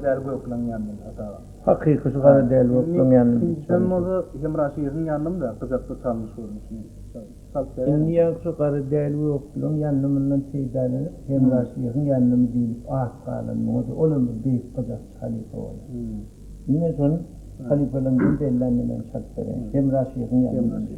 Garadäli Gökleň ýanynda hasaba. Hakyky şu Garadäli Gökleň ýanynda. Ikinjisem bolsa Hemra şyhyň ýanynda gyjakda çalnyş görnüşini çalyp beräýiň. Indi ýaňky şu Garadäli Gökleň ýanyndan peýdalanyp Hemra şyhyň ýanynda diýlip at galan muňa-da olam bir beýik gyjakçy halypa bolýar. Indi men şony halypalaryň bellän nemeni çalyp beräýin. Hemra şyhyň ýanynda.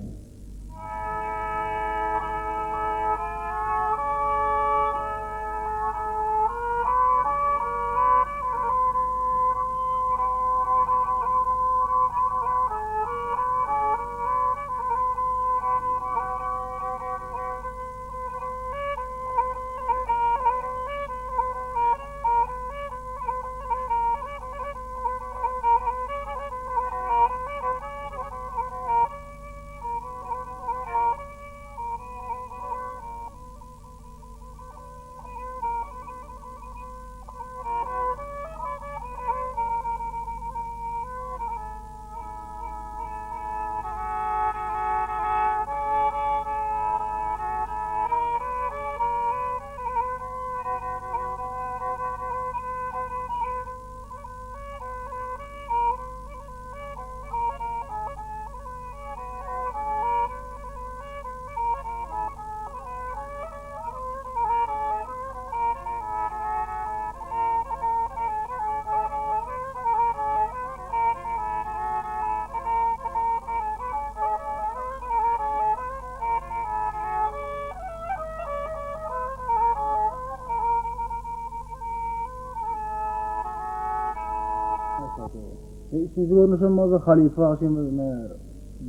Üçünji görnüşem bolsa halypa bagşymyz ine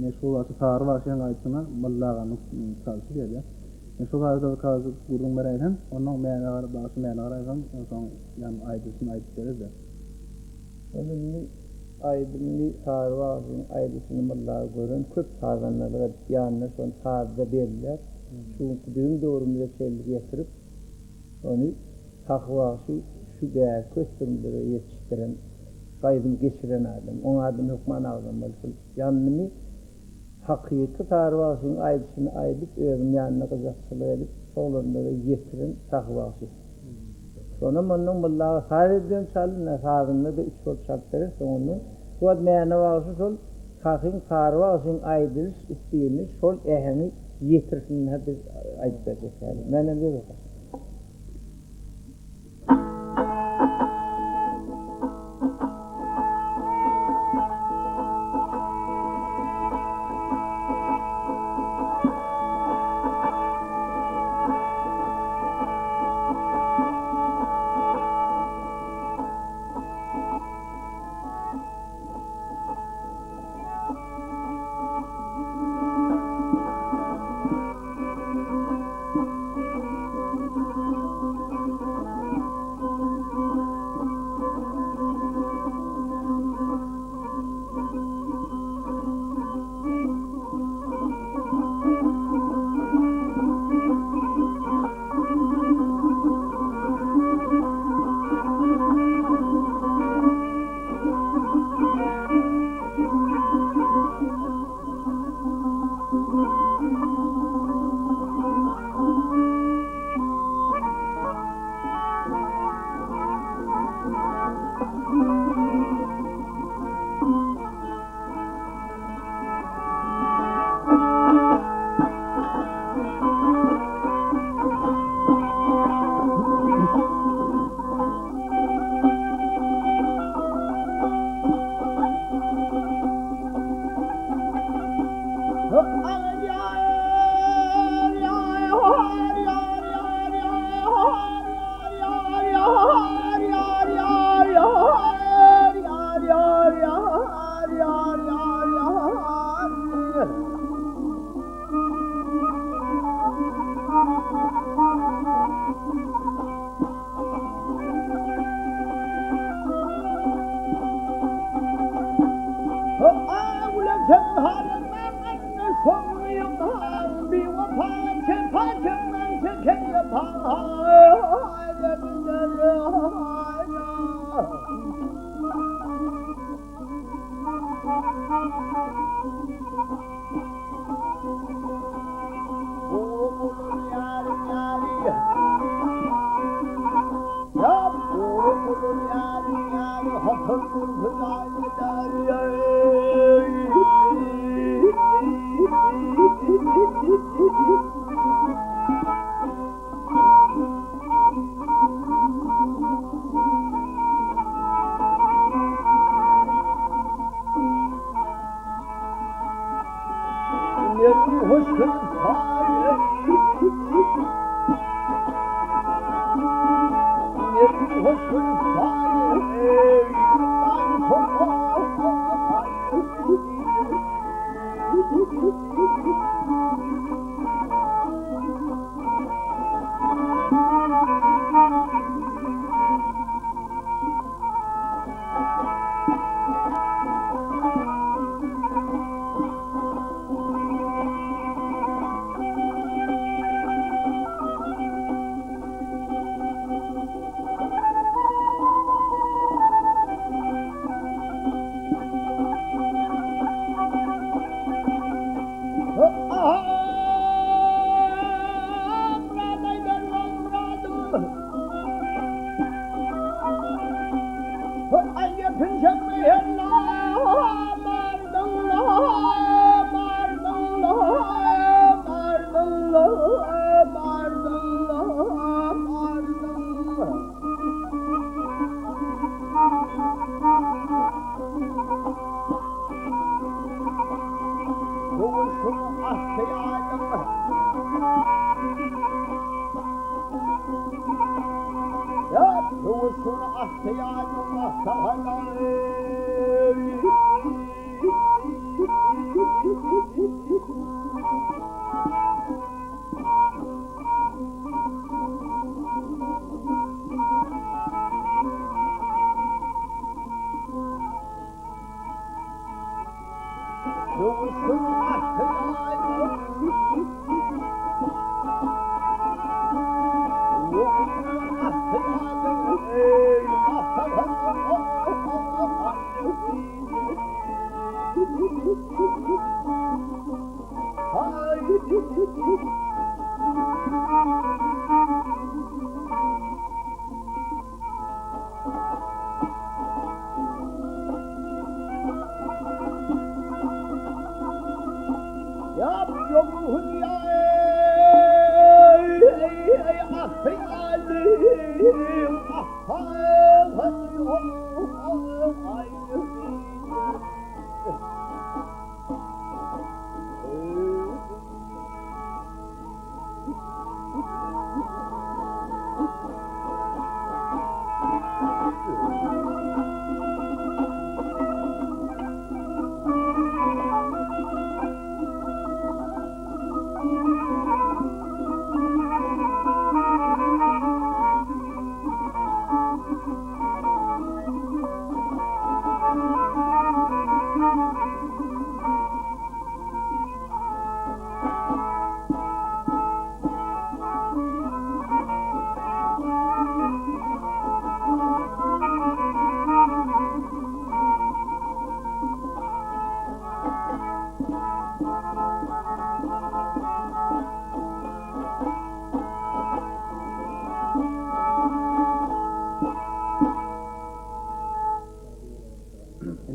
meşhur bagşy Sary bagşynyň aýdyşyna Molla aganyň çalşy gelýär. Men şo barada bir azajyk gürrüň beräýsem, onnoň Mäne gara bagşy Mäne Garaýewiň onsoň ýaňy aýdyşyny aýdyp berer-de. Şol indi aýdymyny Sary bagşynyň aýdyşyny Molla aga gören köp sazandalyk edip ýanyna şony sazda belläp, şu günki biziň döwrümize çenli getirip, şony Sahy bagşy şu bärki ösdürimlere ýetişdiren, şu aýdymy geçiren adam. Oň adyny hökman agzamaly. Şol ýanyny hakyky Sary bagşyň aýdyşyny aýdyp, özüniň ýanynda gyjakçylyk edip, şu oglanlara ýetiren Sahy bagşy. Şonam onnoň Molla aga saz edibem çaldy, ine sazynda-da üç bolup çalyp berer, soňundan şu wagt Mäne bagşy şol Sahyň Sary bagşyň aýdylyş stilini, şol äheňi ýetirişini biz aýdyp berjek häzir. Mäne bir okaşyň.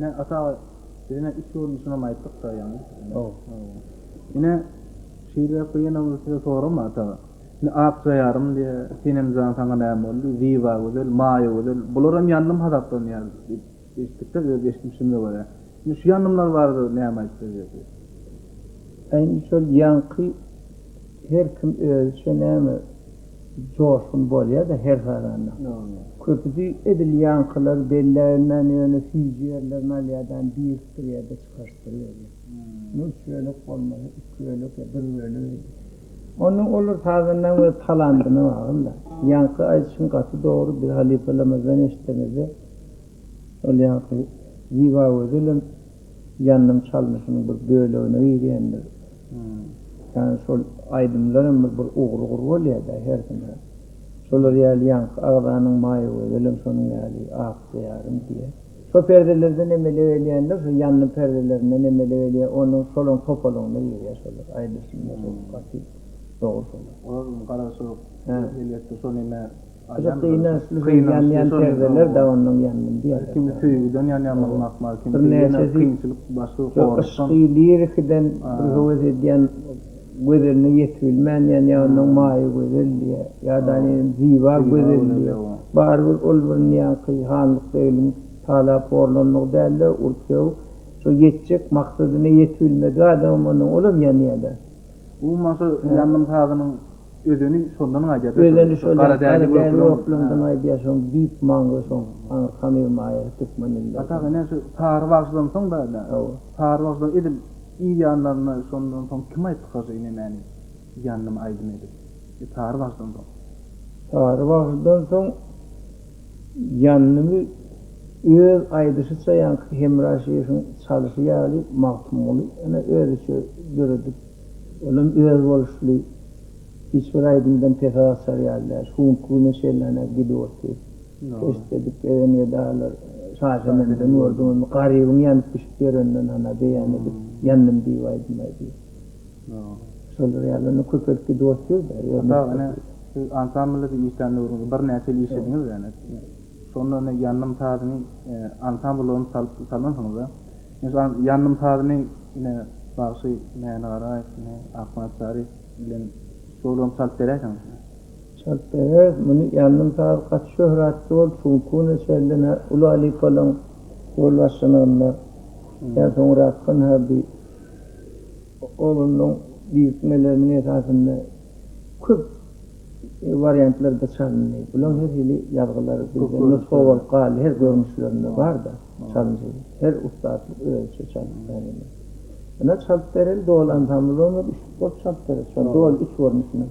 Ine ata biz ine üç görnüşinem aýtdyk-da ýaňy. Ine şeýleräk bir ýene bir size soragym bar ata. Ine Akja ýarym diýe, Senemjan saňa näme boldy, Ziba gözel, Maýa gözel, bularam ýandym hasaplanýar diýip eşitdik-de öz eşitmişimize görä. Indi şu ýandymlar barada näme aýdyp berjekdi? Indi şol ýaňky her kim özüçe näme joşgun bolýa-da her sazanda. Köpüsi edil ýaňkylar belläbilmän ýöne süýji ýerlerini alýadan birikdirýä-de çykaryşdyryberýär. Muny üç bölek bolmasa iki bölek ýa bir bölek edýär. Onnoň olar sazandaň öz talandyna bagly-da. Ýaňky aýdyşyň gaty dogry biz halypalarymyzdan eşidemizde Ol ýaňky Zibagözelem ýandym çalnyşynyň bir bölegine girýändir. Ýagny şol aýdymlaram bir bir ugur-ugur bolýar-da hersine. Şolar ýaly ýaňky agzanyň Maýagözelem şonuň ýaly Akja ýarym diýýär. Şo perdelerden emele gelýänler şo ýandym perdelerinden emele gelýär. Onuň şolaň topalygyna girýär şolar. Aýdyşymda şol gaty dogry şolar. Olar garaşyp, elbetde şo neme. Şu gynançly şu ýanýan perdeler da ondan ýandym diýýärler. Kimi söýgüden ýanýan bolmak bar, kimisi ýene kynçylyk, başga horlukdan. Yşky lirikiden bir höwes edýän gözeline ýetibilmän ýanýar, ondan maýa gözel diýýär. Ýa-da ziba gözel diýýär. Barybir ol bir ýaňky hanlyk begliň talap horlandygy däl-de, urup-sögüp, şo ýetjek maksadyna ýetibilmedik adamam ondan olam ýanýar-da. Umuman şo ýandym sazynyň Özeni şondan gaýdýar. Özeni şol Garadäli Gökleňden gaýdýar, şoň düýp maňzy şoň aňry hamyr maýasy türkmen dilinde. Ata ine şu Sary bagşydan soň da Sary bagşydan edil yz ýanlarynda şondan soň kim aýtdyka şu nemäni ýandym aýdym edip Sary bagşydan soň. Sary bagşydan soň ýandymy öz aýdyşyça ýaňky Hemra şyhyň çalşy ýaly Magtymguly ine özüçe döredip Olam özboluşly, hiç bir aýdymdan pese gaçar ýaly däl. Şu günki güne çenli-hä gidip otyr. Keşt edip gezen gedalar Şasenemden gördüm ony. Garybyň ýanyp-bişip ýöreninden hana beýan edip, ýandym diýip aýdym aýdýar. Şolar ýaly indi köpelip gidip otyr-da. Ata, ine, siz ansamblda işlän döwrüňizde birnäçe ýyl işlediňiz ýa-ni. Şonda ine ýandym sazyny ansambl bolup çalyp çalansyňyz-a. Ine şu Ýandym sazyny ine bagşy Mäne Garaýew ine Akmyrat Çaryýew bilen şolam çalyp beräýseňiz. Çalyp bereris. Muny Ýandym sazy gaty şöhratly bolup şu günki güne çenli ine uly halypalaryň ýolbaşçylygynda ýa soňrakdan ha bi oglunyň birikmeleriniň esasynda köp wariantlarda çalyndy. Bularyň her hili ýazgylary bizde nusga bolup galdy, her görnüşlerinde bar-da çalynşy. Her ussatlyk özüçe çalyp berýär. Ine çalyp bereli, doly ansambl bolmady, üçlük bolup çalyp bereris. Şol doly üç görnüşini.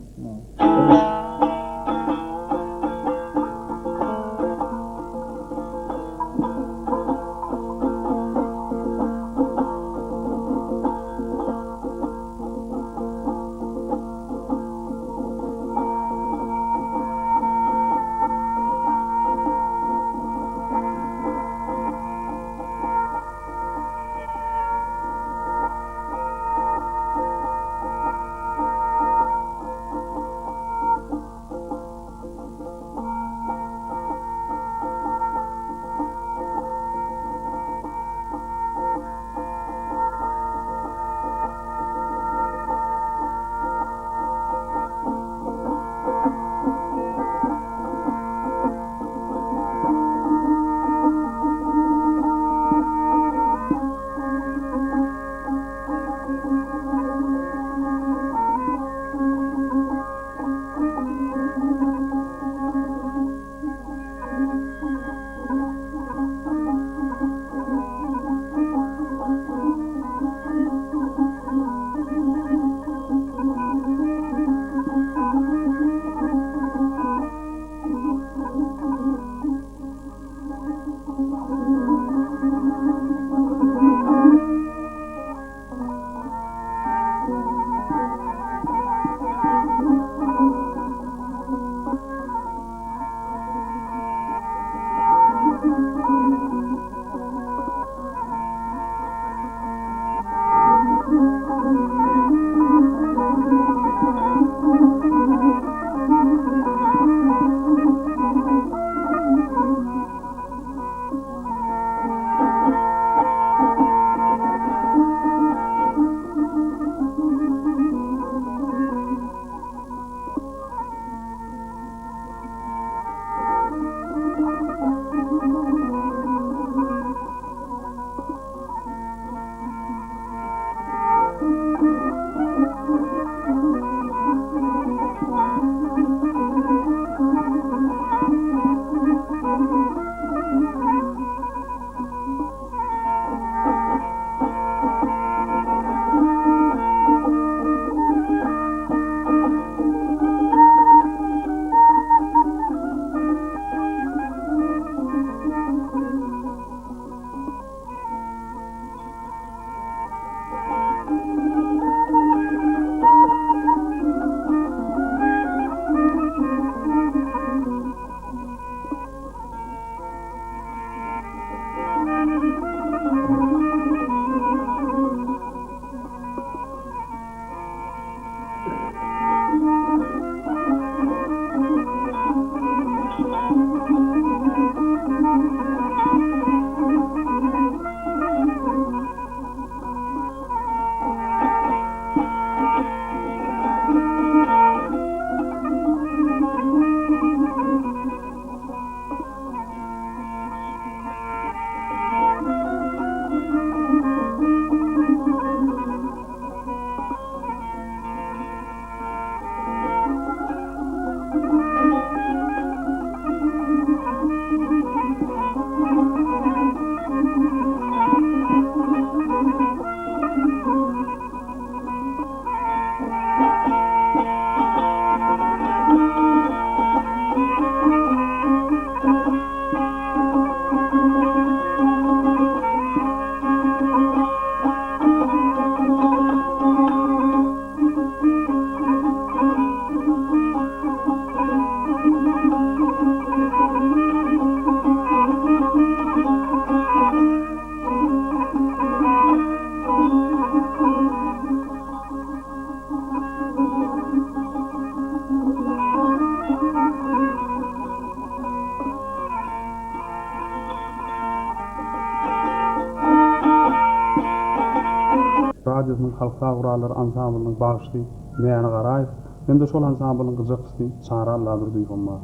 Radiosynyň halk saz gurallary ansamblynyň bagşysy Mäne Garaýew hem-de şol ansamblyň gyjakçysy Çary Alladurdyýewem bar.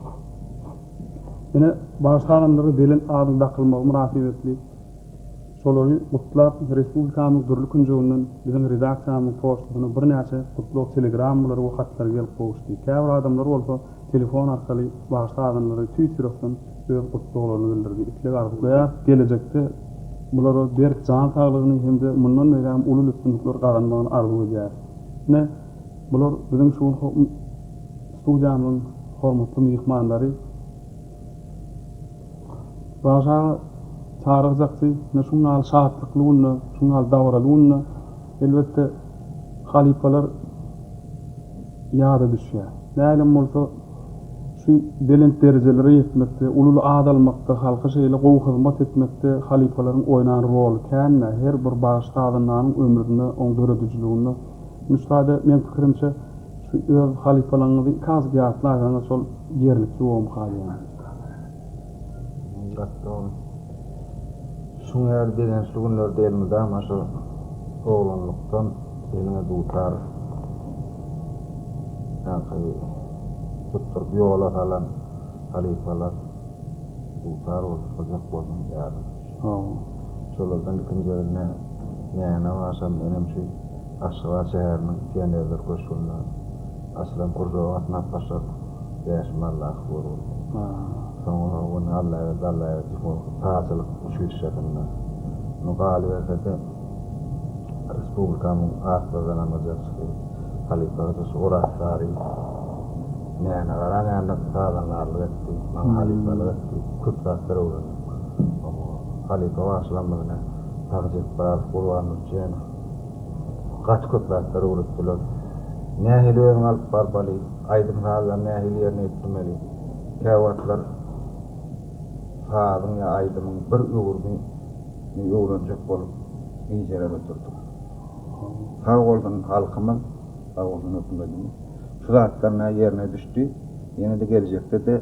Ine, bagşy-sazandalara belent adyň dakylmagy mynasybetli şolary gutlap, respublikamyzyň dürli künjeginden biziň redaksiýamyzyň poçtasyna birnäçe gutlag telegrammalary we hatlary gelip gowuşdy. Käbir adamlar bolsa telefon arkaly bagşy-sazandalary tüýs ýürekden öz gutlaglaryny bildirdi, isleg-arzuwlaýar. Gelejekde bulara berk jan saglygyny hem-de mundan beýlägem uly üstünlikler gazanmagyny arzuw edýäris. Ine, bular biziň şu gün studiýamyzyň hormatly myhmanlary. Bagşy aga Çary gyjakçy, ine şuň ýaly şatlykly günde, şuň ýaly dabaraly günde, elbetde, halypalar ýada düşýär. Nähilem bolsa, şu belent derejelere ýetmekde, uly-uly at almakda, halka şeýle gowy hyzmat etmekde halypalaryň oýnan roly kän-dä, her bir bagşy-sazandanyň ömründe, oň döredijiliginde. Indi şu taýda, meň pikirimçe, şu öz halypalaryňyzy ikazjyk ýatlaýsaňyz, şol ýerlikli bomka diýýän. Gaty dogry. Şuň ýaly begençli günlerde elmydama şol oglanlykdan eliňe dutar ýaňky tutduryp ýola salan halypalar dutar bolsun, gyjak bolsun ýadyma düşýär. Şolardan ikinji ýerine Mäne bagşam menem şu Aşgabat şäheriniň Pionerler köşgünde açylan kružoga gatnap başladyk. Bäşim Allahow görgüli. Soňra ony Allaberdi Allaberdiýew sazçylyk uçilişşesinde. Ony galyberse-de, respublikamyň at gazanan gyjakçysy, halypa gyjakçy Oraz Saryýew Mäne Garaň ýanynda sazandarlyk etdi, maňa halypalyk etdi. Köp zatlar öwrendim. Halypa bagşylarymyz ine, Sahy Jepbarow, Gurban Nurjenow gaty köp zatlar öwretdiler. Nähili özüňi alyp barmaly, aýdym-sazlary nähili ýerine ýetirmeli. Käwagtlar sazyň ýa aýdymyň bir öwrümini öwrenjek bolup gijeler oturdyk. Sag bolsun halkymyz, sag bolsun hökümetimiz. Şu zatlar nä ýerine düşdi. Ýene-de geljekde-de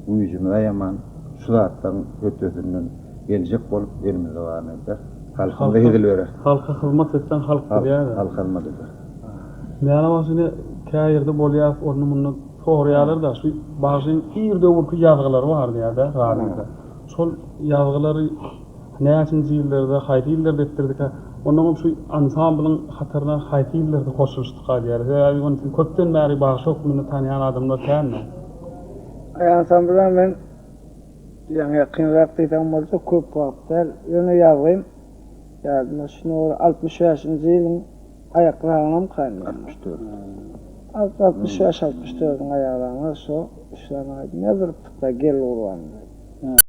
güýjümizi aýaman şu zatlaryň hötdesinden geljek bolup elimizde baryny ederis. Halkymyza hezil bereris. Halka hyzmat etseň halk bilýär-dä. Halk hyzmat eder. Mäne bagşy ine kä ýerde bolýas onda munda soraýarlar-da şu bagşyň ir döwürki ýazgylary bar diýýär-dä radioda. Şol ýazgylary näçinji ýyllarda haýsy ýyllarda etdirdikä? Onnoňam şu ansamblyň hataryna haýsy ýyllarda goşulyşdyka diýýär. Sebäbi ony siz köpden bäri bagşy hökmünde tanýan adamlar kän-dä. Aý ansambla men ýaňy ýakynrak diýseň boljak köp wagt däl. Ýöne ýazgym ýadyma şuna görä 65-nji ýylyň Aýaklaryňam kän. 64. 65, 64-iň aýaklaryna şo üç sany aýdym ýazdyrypdyk-da, Geldi Gurban bilen.